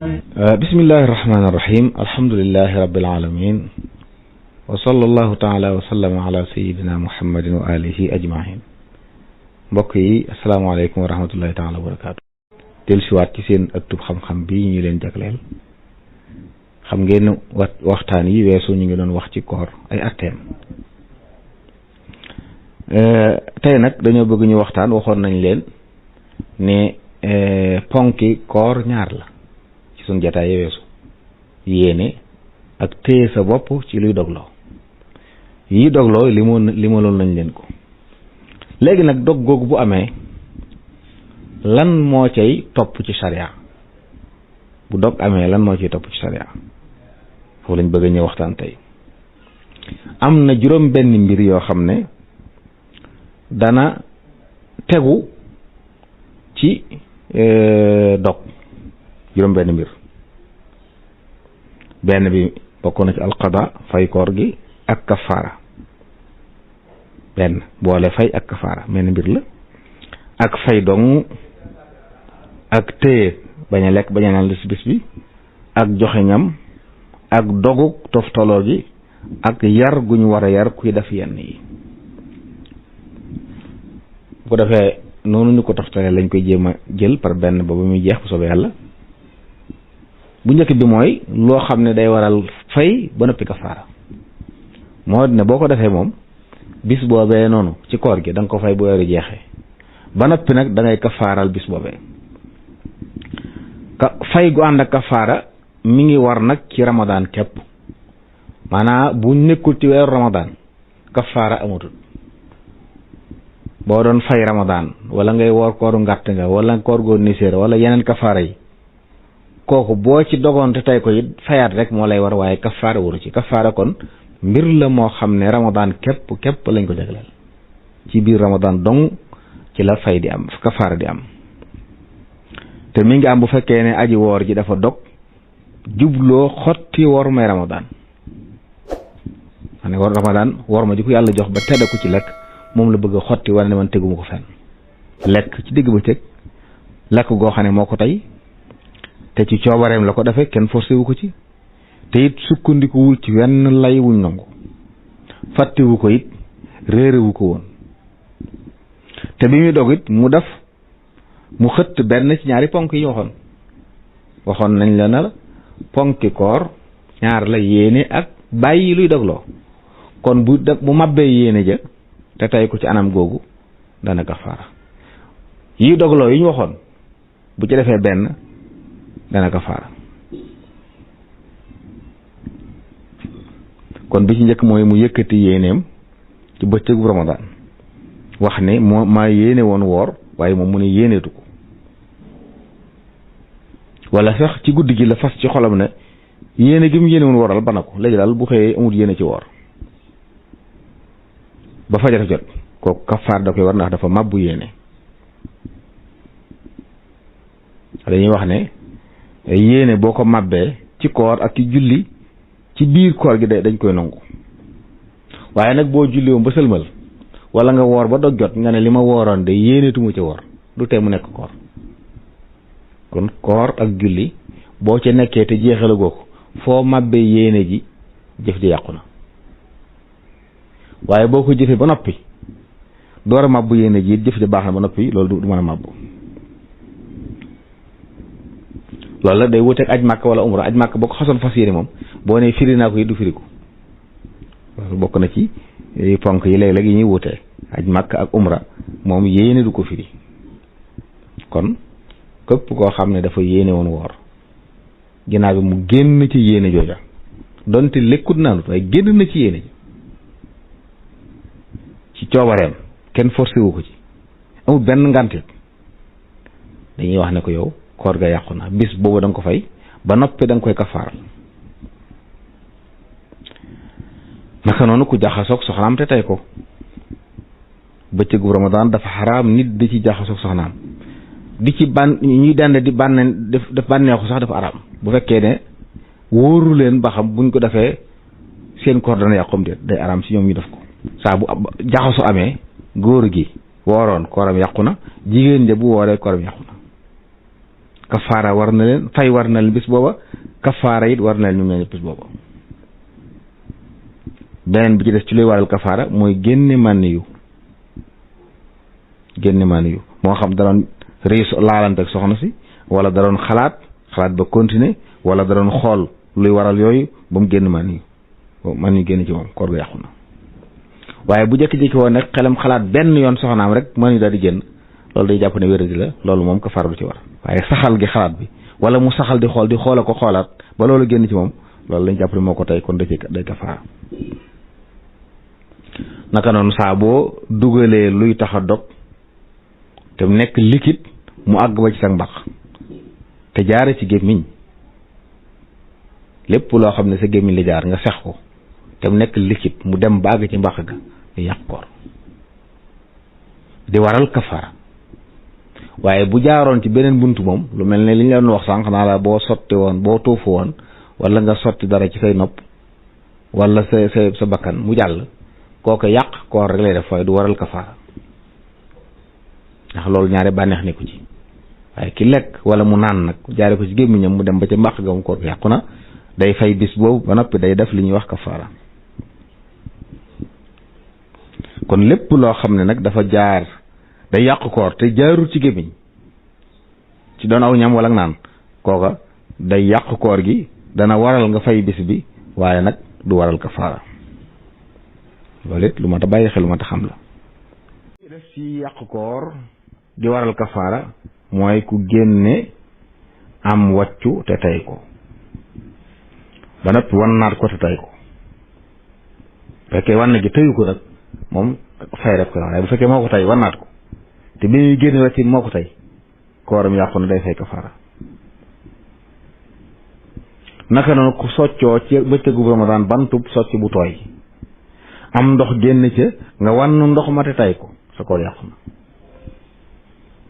bismillahi irrahmani irrahim alhamdulilahi rabbil alamin wa sallallahu taala wa sallama ala sayidina muhammadin wa alihi ajmain mbokk yi asalaamaaleykum wa rahmatullahi taala wa barakatu dellusiwaat ci seen ëttub xam-xam bi ñu leen jagleel xam ngeen waxtaan yi weesu ñu ngi doon wax ci koor ay atteem tey nag dañoo bëgg ñu waxtaan waxoon nañ leen ne ponki koor ñaar la ci suñ jataay yi weesu yéene ak téye sa bopp ci luy dogloo yi dogloo limaloon nañ leen ko léegi nag dog googu bu amee lan moo cay topp ci sharia bu dog amee lan moo cay topp ci sharia foofu lañ bëgg ñëw waxtaan tey am na juróom benn mbir yoo xam ne dana tegu ci dog juróom benn mbir benn bi bokk na ci alqada fay koor gi ak kafaara benn boole fay ak kafaara benn mbir la ak fay dong ak téye bañ a lekk bañ a naan bis bi ak joxe ñam ak dogu toftaloo gi ak yar gu ñu war a yar kuy def yenn yi bu ko defee noonu ñu ko toftalee lañ koy jéem a jël par benn ba muy jeex bu soobee yàlla bu njëkk bi mooy loo xam ne day waral fay ba noppi kafaara moo ne boo ko defee moom bis boobee noonu ci koor gi da nga ko fay bu weeru jeexee ba noppi nag da ngay kafaaral bis boobee fay gu ànd ak kafaara mi ngi war nag ci ramadaan képp maanaam bu nekkul ci weeru ramadaan kafaara amatul boo doon fay ramadaan wala ngay woor kooru ngàtt nga wala koor goo niséer wala yeneen kafaara yi kooku boo ci dogoon te tey ko it fayaat rek moo lay war waaye kafaara waru ci kafaara kon mbir la moo xam ne ramadaan képp lañ ko jagleel ci biir ramadaan dong ci la fay di am kafaara di am te mi ngi am bu fekkee ne aji woor ji dafa dog jubloo xotti woor may ramadaan xam ne war ramadaan woor ma ji ko yàlla jox ba tedda ko ci lekk moom la bëgg a xotti wala ne man teguma ko fenn lekk ci digg ba teg lekk goo xam ne moo ko tey te ci coobareem la ko defee kenn forcé wu ko ci te it sukkandikuwul ci wenn lay wuñ nangu fàttewu ko it réerewu ko woon te bi muy dog it mu xëtt benn ci ñaari ponk yi waxoon nañ la na ponki koor ñaar la yéene ak bàyyi luy dogloo kon bu mabbee yéene ja te tey ko ci anam googu dana kafaara yi dogloo yi ñu waxoon bu ci defee benn dana kafaara kon bi ci njëkk mooy mu yëkkati yéeneem ci bëccëgu ramadaan wax ne maa yéene woon woor waaye moom mu ne yéeneetu ko wala sax ci guddi gi la fas ci xolam ne yéene gi mu yéene woon wooral ba na ko léegi daal bu xëyee amul yéene ci woor ba fajar jot kooku kafaar da koy war ndax dafa màbbu yéene dañuy wax ne yéene boo ko màbbee ci koor ak ci julli ci biir koor gi dañ koy nangu waaye nag boo julli woon ba sëlmal wala nga woor ba dog jot nga ne li ma wooroon de yéenetuma ci woor du tee mu nekk koor kon koor ak julli boo ca nekkee te jeexala goo ko foo màbbee yéene ji jëf ji yàqu na waaye boo ko jëfee ba noppi door a màbbu yéene ji jëf ji baax na ba noppi loolu du mën a màbbu loolu la day wuteeg aj màkk wala umra aj màkk boo ko xasoon fas yéene moom boo ne firi naa ko yi du firiku loolu bokk na ci ponk yi léeg-léeg yi ñuy wutee aj màkk ak umra moom yéene du ko firi kon képp koo xam ne dafa yéene woon woor ginnaaw bi mu génn ci yéene jooja donte lekkut naanut waaye génn na ci yéene ji ci coobareem kenn forcé wu ko ci amul benn ngàntit dañuy wax ne ko yow koor ga yàqu na bis boobu da nga ko fay ba noppi da nga koy kafaaral naka noonu ku jaxasoog soxnaam te tey ko bëccëgu ramadaan dafa xaraam nit di ci jaxasoog soxnaam di ci ñuy dend di def bànneexu sax dafa araam bu fekkee ne wóoru leen ba xam buñ ko defee seen koor dana yàqum déet day araam si ñoom ñu def ko saa bu jaxaso amee góor gi wooroon kooram yàqu na jigéen ja bu wooree kooram yàqu na kafaara war na leen, fay war na leen bis booba, kafaara it war na leen ñu ne bis booba. beneen bi ci des ci luy waral kafaara mooy génne mànni yu moo xam da doon rëy laalante ak soxna si, wala da doon xalaat ba continuer, wala da doon xool luy waral yooyu ba mu génn mànni yu génn ci moom, koor ga yàqu na. waaye bu jékki-jékki woon nag xelam xalaat benn yoon soxnaam rek mànni yu daal di génn, loolu day jàpp ne wéradi la, loolu moom kafaara du ci war. waaye saxal gi xalaat bi, wala mu saxal di xoola ko xoolaat ba loolu génn ci moom, loolu lañ jàpp ne moo ko tey, kon day kafaara. naka noonu saa boo dugalee luy tax a dog te mu nekk liquide mu àgg ba ci sa mbaq te jaare ci gémmiñ, lépp loo xam ne sa gémmiñ li jaar nga sex ko te mu nekk liquide mu dem ba àgg ci mbaq ga di yàq koor, di waral kafaara. waaye bu jaaroon ci beneen buntu moom, lu mel ne li ñu leen wax sànq naa la boo sotti woon, boo tuufu woon, wala nga sotti dara ci say nopp wala sa bakkan mu jàll, kooku yàq koor rek lay def, waaye du waral kafaara, ndax loolu ñaare bànneex nekku ci. waaye ki lekk wala mu naan nag jaare ko ci gémmiñam mu dem ba ca mbàq ga mu koor yàqu na, day fay bis boobu ba noppi day def li ñuy wax kafaara. kon lépp loo xam ne nag dafa jaar day yàq koor te jaarul ci gémmiñ, ci doon aw ñam wala naan, kooka day yàq koor gi, dana waral nga fay bis bi, waaye nag du waral kafaara. loolu it lu mat a bàyyi xel, lu mat a xam la. def ci yàq koor di waral kafaara mooy ku génne am wàccu te tey ko ba noppi wannaat ko te tey ko. fekkee wann gi teyu ko nag moom fay rek ko, waaye bu fekkee moo ko tey wannaat ko te bi ñuy génne wàcc moo ko tey, kooram yàqu na, day fay kafaara. naka noonu ku soccoo ci bëccëgu Ramadan bantub socc bu tooy, am ndox génn ca nga wann ndox ma te tay ko, sa koor yàqu na.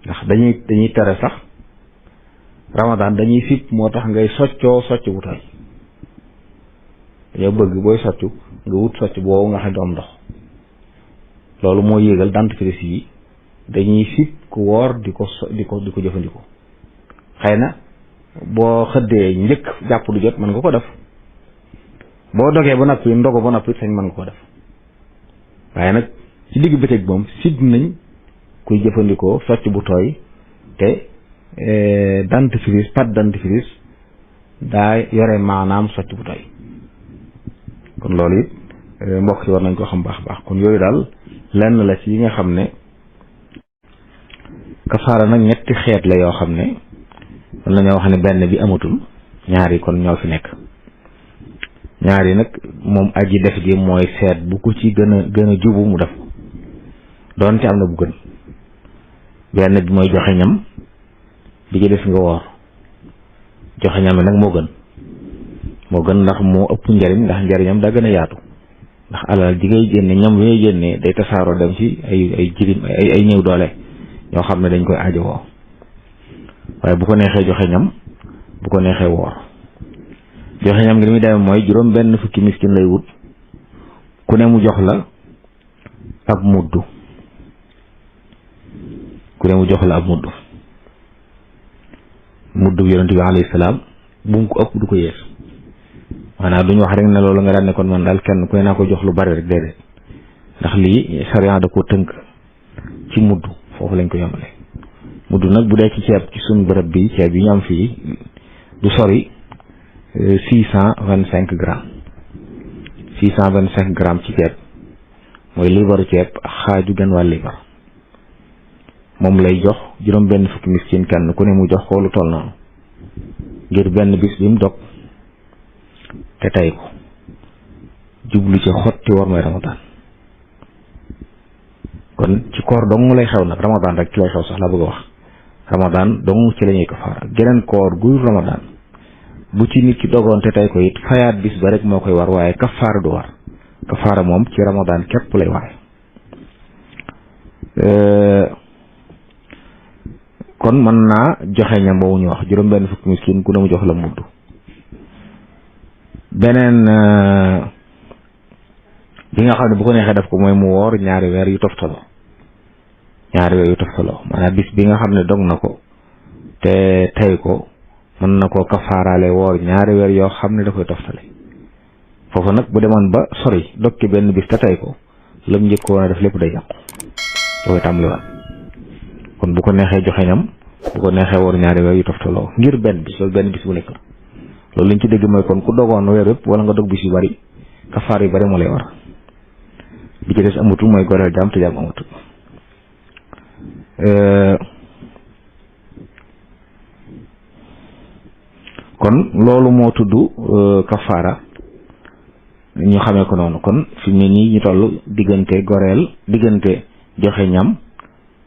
ndax dañuy tere sax Ramadan, dañuy sib moo tax ngay soccoo socc bu tooy. dañoo bëgg booy soccu nga wut socc boobu nga xam ne du am ndox. loolu moo yéegal dentifrice yi dañuy sib ku woor di ko jëfandikoo. xëy na boo xëddee njëkk jàpp du jot mën nga ko def, boo dogee ba noppi ndogo ba noppi sañ mën nga ko def. waaye nag ci digg bëccëg moom sib nañ kuy jëfandikoo socc bu tooy te dentifrice, pâte dentifrice daa yore maanaam socc bu tooy. kon loolu it mbokk ci war nañ ko xam baax baax. kon yooyu daal lenn la ci yi nga xam ne kafaara nag ñetti xeet la yoo xam ne mën nañoo wax ne benn bi amatul, ñaar yi kon ñoo fi nekk. ñaar yi nag moom aji def ji mooy seet bu ko ci gën a jubu mu def ko, doonte am na bu gën. benn bi mooy joxe ñam, bi ci des nga woor. joxe ñam bi nag moo gën ndax moo ëpp njariñ, ndax njariñam daa gën a yaatu. ndax alal ji ngay génne, ñam bi ngay génne day tasaaroo dem ci ay jirim, ay néew doole ñoo xam ne dañ koy aajowoo. waaye bu ko neexee joxe ñam, bu ko neexee woor. joxe ñam ngi ni muy demee mooy juróom benn fukki miskin lay wut, ku ne mu jox la ab muddu, muddu yonent bi alayhi salaam, bu mu ko ëpp du ko yees. maanaam duñu wax rek ne loolu nga daan ne kon man daal kenn ku ne naa ko jox lu bari rek, déedéet. ndax lii sariya da ko tënk ci muddu, foofu lañ ko yomale. muddu nag bu dee ci ceeb ci suñu bërëb bi, ceeb yi ñu am fii du sori 625 grammes 625 grammes ci ceeb mooy liibaru ceeb xaaju gën wàll liibar. moom lay jox juróom benn fukki miskin, kenn ku ne mu jox ko lu toll noonu, ngir benn bis bi mu dog te tey ko, jublu ci xotti war mooy Ramadan. kon ci koor dong lay xew nag, Ramadan rek ci lay xew sax la bëgg a wax. Ramadan dong ci la ñuy kafaara. geneen koor guy Ramadan bu ci nit ki dogoon te tey ko it fayaat bis ba rek moo koy war, waaye kafaara du war. kafaara moom ci Ramadan képp lay ware. kon mën naa joxe ñam boobu ñu wax juróom benn fukki miskin ku ne mu jox la mudd. beneen bi nga xam ne bu ko neexee def ko mooy mu woor ñaari weer yu toftaloo maanaam bis bi nga xam ne dog na ko te tey ko mën na koo kafaaraale woor ñaari weer yoo xam ne da koy toftale foofu nag bu demoon ba sori dokki benn bis te tey ko lam njëkkoon a def lépp day yàqu da koy tàmbaliwaat kon bu ko neexee joxe ñam bu ko neexee woor ñaari weer yu toftaloo ngir benn bis loolu benn bis bu nekk la loolu liñ ci dégg mooy kon ku dogoon weer yëpp wala nga dog bis yu bari kafaar yu bari moo lay war bi ci des amatul mooy goreel jaam te jaam amatul kon loolu moo tudd kafaara ñu xamee ko noonu kon fi mu ne nii ñu toll diggante goreel diggante joxe ñam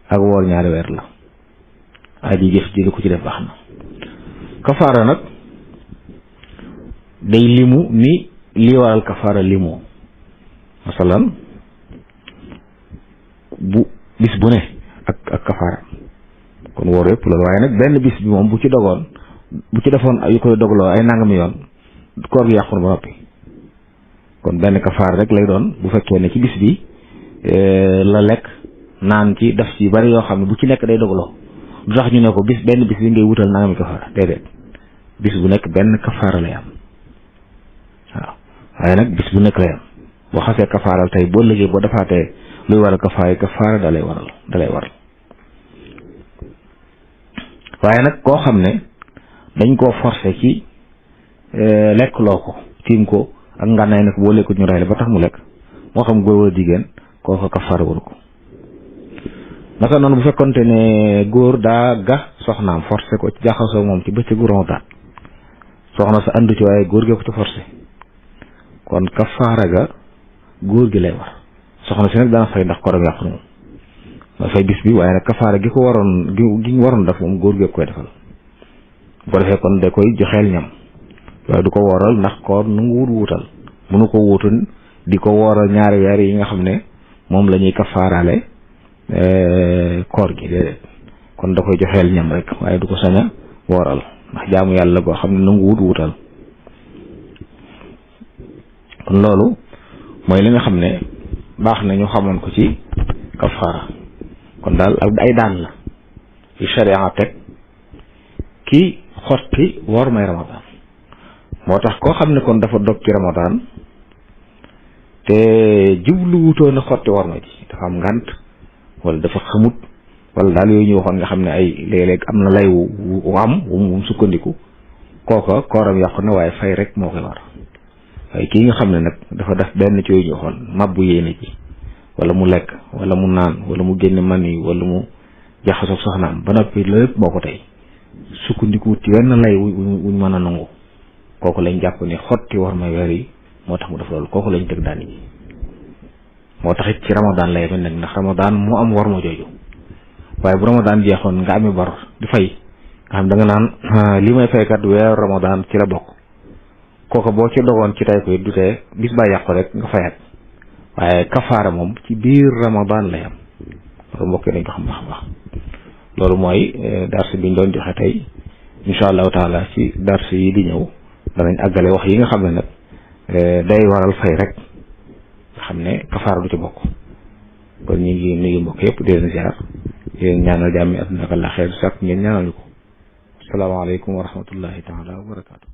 ak woor ñaari weer la aji jëf ji li ko ci def baax na kafaara nag day limu ni lii waral kafaara limu masalan bu bis bu ne ak kafaara kon woor yëpp loolu waaye nag benn bis bi moom bu ci dogoon bu ci defoon yu koy dogloo ay nangami yoon koor gi yàqu na ba noppi kon benn kafaara rek lay doon bu fekkee ne ci bis bi la lekk naan ci def ci bari yoo xam ne bu ci nekk day dogloo du tax ñu ne ko benn bis bi ngay wutal nangami kafaara déedéet bis bu nekk benn kafaara lay am waaw waaye nag bis bu nekk lay am boo xasee kafaaral tey boo liggéey boo defaatee luy waral kafaara da lay waral waaye nag koo xam ne dañ koo forcé ci lekk loo ko tiim ko ak ngànnaay nag boo lekkut ñu rey la ba tax mu lekk moo xam góor wala jigéen kooku kafaara waru ko naka noonu bu fekkonte ne góor daa ga soxnaam forcé ko ci jaxasoo moom ci bëccëgu Ramadan soxna sa andu ci waaye góor gee ko ci forcé kon kafaara ga góor gi lay war soxna si nag dana fay ndax koram yàqu moom da fay bis bi waaye nag kafaara gi ko waroon gi waroon def moom góor gee koy defal bu ko defee kon da koy joxeel ñam waaye du ko wooral ndax koor nu ngu wutal mënu ko wutul di ko wooral ñaari weer yi nga xam ne moom la ñuy kafaaraale koor gi déedéet kon da koy joxeel ñam rek waaye du ko sañ a wooral ndax jaamu yàlla goo xam ne nangu wutal kon loolu mooy li nga xam ne baax na ñu xamoon ko ci kafaara kon daal ay daan la yu sharia teg ki xotti woor may Ramadan moo tax koo xam ne kon dafa dog ci Ramadan te jublu wutoon a xotti woor may ji dafa am ngànt wala dafa xamut wala daal yooyu ñu waxoon nga xam ne ay léeg-léeg am na lay wu am wu sukkandiku kooka kooram yàqu na waaye fay rek moo koy war waaye kii nga xam ne nag dafa def benn ci yooyu ñu waxoon mabbu yéene ji wala mu lekk wala mu naan wala mu génne man yi wala mu jaxasoo soxnaam ba noppi lépp moo ko tey sukkandiku ci wenn lay wuñ mën a nangu kooku lañ jàpp ne xotti war may weer yi moo tax mu def loolu kooku lañ tëg daan yi moo tax it ci Ramadan lay mel nag ndax Ramadan moo am war ma jooju waaye bu Ramadan jeexoon nga ami bor di fay nga xam da nga naan li may faykat weeru Ramadan ci la bokk kooku boo ci dogoon ci tay koy du tee bis ba yàqu rek nga fayat waaye kafaara moom ci biir Ramadan lay am loolu mbokk yi dañ ko xam baax baax loolu mooy darsi biñ doon joxe tey incha allahu taala ci darsi yi di ñëw danañ àggale wax yi nga xam ne nag day waral fay rek nga xam ne kafaara du ci bokk kon ñu ngi nuyu mbokk yëpp di leen ziar di leen ñaanal jàmmi àdduna ak àllaaxira sàkk ngeen ñaanal ñu ko asalaamaaleykum wa rahmatullahi taala wa barakaatu